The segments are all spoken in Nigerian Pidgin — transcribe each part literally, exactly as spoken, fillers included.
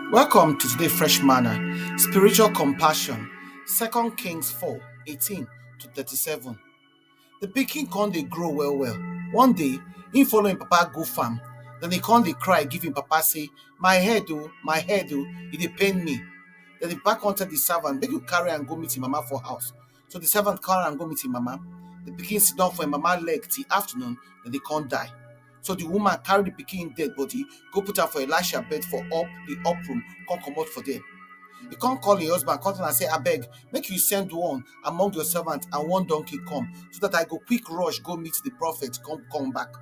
Welcome to today Fresh Manna, Spiritual Compassion, Second Kings four eighteen to thirty-seven. The pikin come dey grow well well. One day, he follow him papa go farm. Then he come dey cry give him papa say, "My head o, my head o, e dey pain me." Then the papa come tell the servant, "Make you carry am go meet him mama for house." So the servant carry am go meet him mama. The pikin sit down for him mama leg till afternoon, then they come die. So the woman carry the pikin dead body, go put am for Elisha bed for up the up room, come comot for there. He come call him husband, come tell am say, "Abeg, make you send one among your servants and one donkey come, so that I go quick rush go meet the prophet, come come back."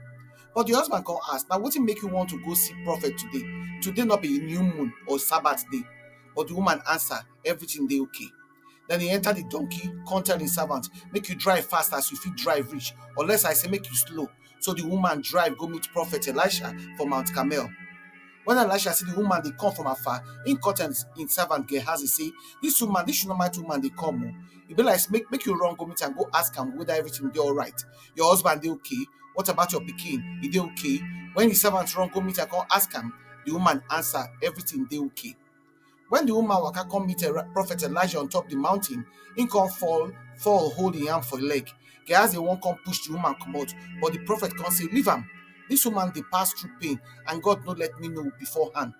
But the husband come ask, "Now wetin make you want to go see prophet today? Today not be new moon or Sabbath day." But the woman answer, "Everything dey okay." Then he enter the donkey, come tell him servant, "Make you drive fast as you fit drive reach, unless I say make you slow." So the woman drive go meet prophet Elisha for Mount Carmel. When Elisha see the woman dey come from afar, he come tell him servant Gehazi say, "This woman, this Shunammite woman dey come o. E be like make, make you run go meet am, go ask am whether everything dey alright. Your husband dey okay? What about your pikin? E dey okay?" When the servant run go meet am, come ask am, the woman answer, "Everything dey okay." When the woman waka come meet Eli- prophet Elijah on top the mountain, he come fall, fall hold him hand for leg. Gehazi wan come push the woman comot, but the prophet come say, "Leave am. This woman dey pass through pain, and God no let me know beforehand."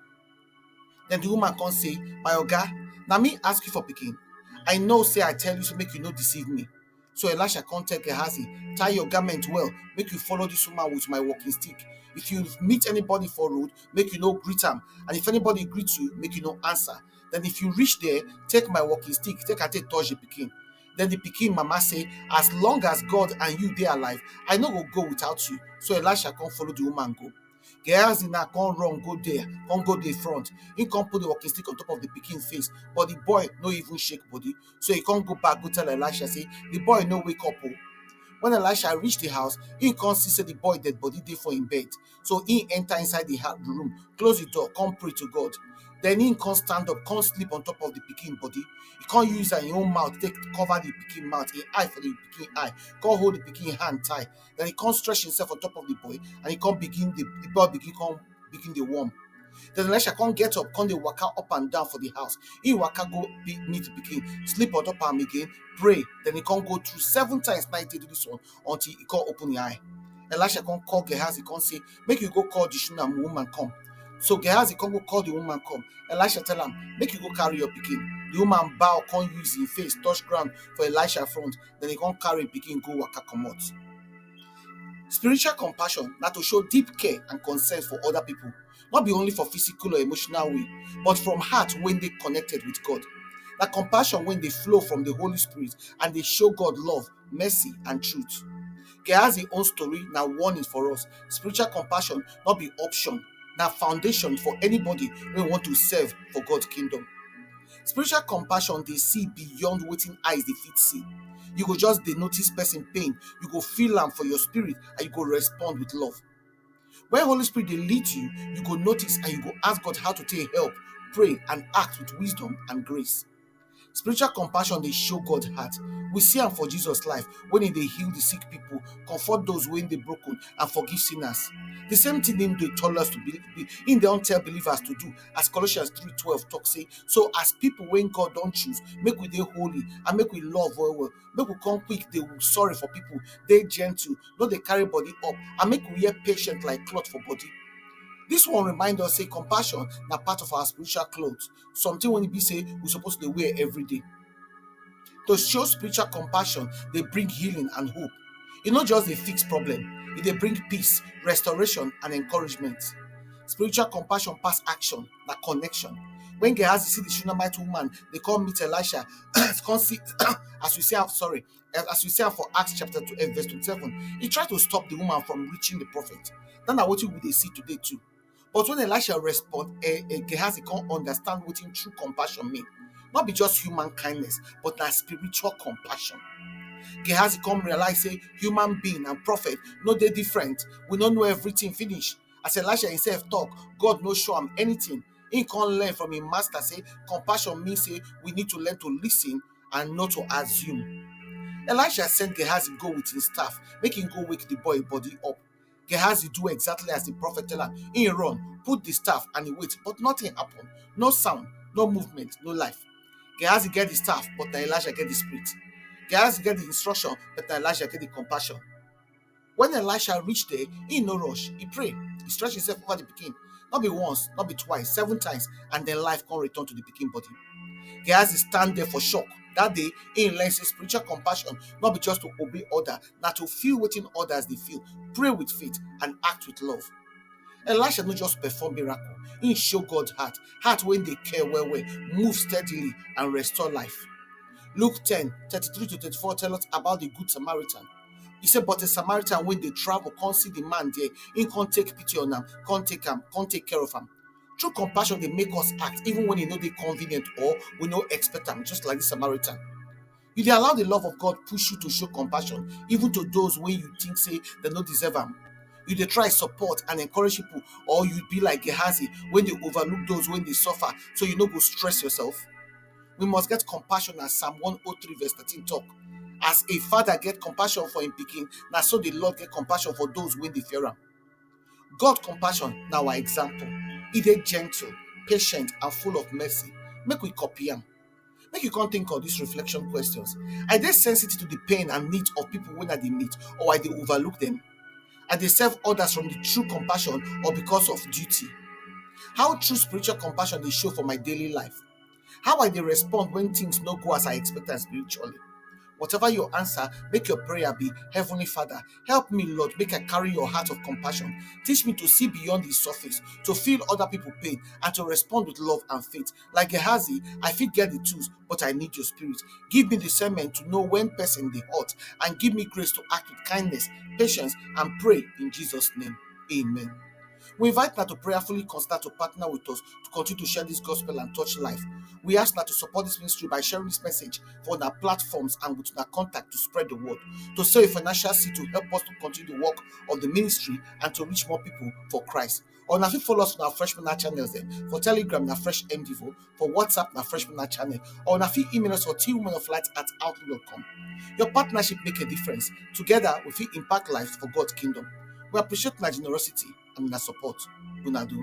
Then the woman come say, "My oga, na me ask you for pikin. I know say I tell you so make you no deceive me." So Elisha come tell Gehazi, "Tie your garment well, make you follow this woman with my walking stick. If you meet anybody for road, make you no greet am, and if anybody greet you, make you no answer. Then if you reach there, take my walking stick, take am take touch the pikin." Then the pikin mama say, "As long as God and you dey alive, I no go go without you." So Elisha come follow the woman go. Gehazi now come run go there, come go dey front. He come put the walking stick on top of the pikin face, but the boy no even shake body. So he come go back, go tell Elisha say, "The boy no wake up o." When Elisha reach the house, he come see say the boy dead body dey for him bed. So he enter inside the ha- the room, close the door, come pray to God. Then he come stand up, come sleep on top of the pikin body. He come use him own mouth take cover the pikin mouth, him eye for the pikin eye, come hold the pikin hand tight. Then he come stretch himself on top of the boy, and he come begin the, the boy begin come begin dey warm. Then Elisha come get up, come dey waka up and down for the house. He waka go be, meet the pikin, sleep on top am again, pray. Then he come go through seven times night dey do this one until he come open him eye. Elisha come call Gehazi, come say, "Make you go call the Shunem woman come." So Gehazi come go call the woman come. Elisha tell am, "Make you go carry your pikin." The woman bow, come use him face touch ground for Elisha front. Then he come carry him pikin go waka comot. Spiritual compassion na to show deep care and concern for other people, not be only for physical or emotional way, but from heart wey dey connected with God. Na compassion wey dey flow from the Holy Spirit and dey show God love, mercy, and truth. Gehazi own story na warning for us. Spiritual compassion no be option, na foundation for anybody wey want to serve for God kingdom. Spiritual compassion dey see beyond wetin eyes dey fit see. You go just dey notice person pain, you go feel am for your spirit, and you go respond with love. When Holy Spirit dey lead you, you go notice and you go ask God how to take help, pray, and act with wisdom and grace. Spiritual compassion dey show God heart. We see am for Jesus life when he dey heal the sick people, comfort those wey dey broken, and forgive sinners. The same thing him dey tell us to be, be him don tell believers to do, as Colossians three twelve talk say, "So as people wey God don choose, make we dey holy and make we love well well. Make we come quick dey sorry for people, dey gentle, no dey carry body up, and make we wear patient like cloth for body." This one remind us say compassion na part of our spiritual cloth, something wey be say we suppose dey wear every day. To show spiritual compassion dey bring healing and hope. E no just dey fix problem, e dey bring peace, restoration, and encouragement. Spiritual compassion pass action, na connection. When Gehazi see the Shunammite woman dey come meet Elisha, come see, as we see am, sorry, as we see am for Acts chapter two, eh, verse twenty-seven, he try to stop the woman from reaching the prophet. That na wetin we dey see today too. But when Elisha respond, eh, eh, Gehazi come understand wetin true compassion mean. Not be just human kindness, but na spiritual compassion. Gehazi come realize say human being and prophet no dey different. We no know everything finish. As Elisha himself talk, God no show am anything. He come learn from him master say compassion mean say we need to learn to listen and not to assume. Elisha send Gehazi go with him staff, make him go wake the boy body up. Gehazi do exactly as the prophet tell am. He run, put the staff and he wait, but nothing happen. No sound, no movement, no life. Gehazi get the staff, but na Elisha get the spirit. Gehazi get the instruction, but na Elisha get the compassion. When Elisha reach there, he no rush. He pray. He stretch himself over the pikin. Not be once, not be twice, seven times, and then life come return to the pikin body. Gehazi stand there for shock. That day, he learn say spiritual compassion not be just to obey order, na to feel wetin others dey feel, pray with faith, and act with love. Elisha no just perform miracle, he show God heart, heart wey dey care well well, move steadily, and restore life. Luke ten thirty-three to thirty-four tell us about the Good Samaritan. He said, but a Samaritan wey dey travel come see the man there, he come take pity on am, come take am, come take care of am. True compassion dey make us act even when e no dey convenient or we no expect am, just like the Samaritan. You dey allow the love of God push you to show compassion even to those wey you think say dem no deserve am. You dey try support and encourage people, or you be like Gehazi wey dey overlook those wey dey suffer so you no go stress yourself. We must get compassion, as Psalm one oh three verse thirteen talk. As a father get compassion for him pikin, na so the Lord get compassion for those wey dey fear am. God compassion na our example. E dey gentle, patient, and full of mercy. Make we copy am. Make you come think of these reflection questions. I dey sensitive to the pain and need of people wey I dey meet, or I dey overlook them? I dey serve others from the true compassion or because of duty? How true spiritual compassion dey show for my daily life? How I dey respond when things no go as I expect am spiritually? Whatever your answer, make your prayer be, Heavenly Father, help me, Lord, make I carry your heart of compassion. Teach me to see beyond the surface, to feel other people pain, and to respond with love and faith. Like Gehazi, I fit get the tools, but I need your spirit. Give me discernment to know when person dey hurt, and give me grace to act with kindness, patience, and pray in Jesus' name. Amen. We invite una to prayerfully consider to partner with us to continue to share this gospel and touch life. We ask una to support this ministry by sharing this message for our platforms and with our contact to spread the word. To sow a financial seed to help us to continue the work of the ministry and to reach more people for Christ. Or una fit follow us on our Fresh Manna channels dem. For Telegram na Fresh M D V O, for WhatsApp na Fresh Manna channel. Or una fit email us for T women of light at outlook dot com. Your partnership make a difference. Together, we fit impact lives for God's kingdom. We appreciate una generosity and una support. Una do.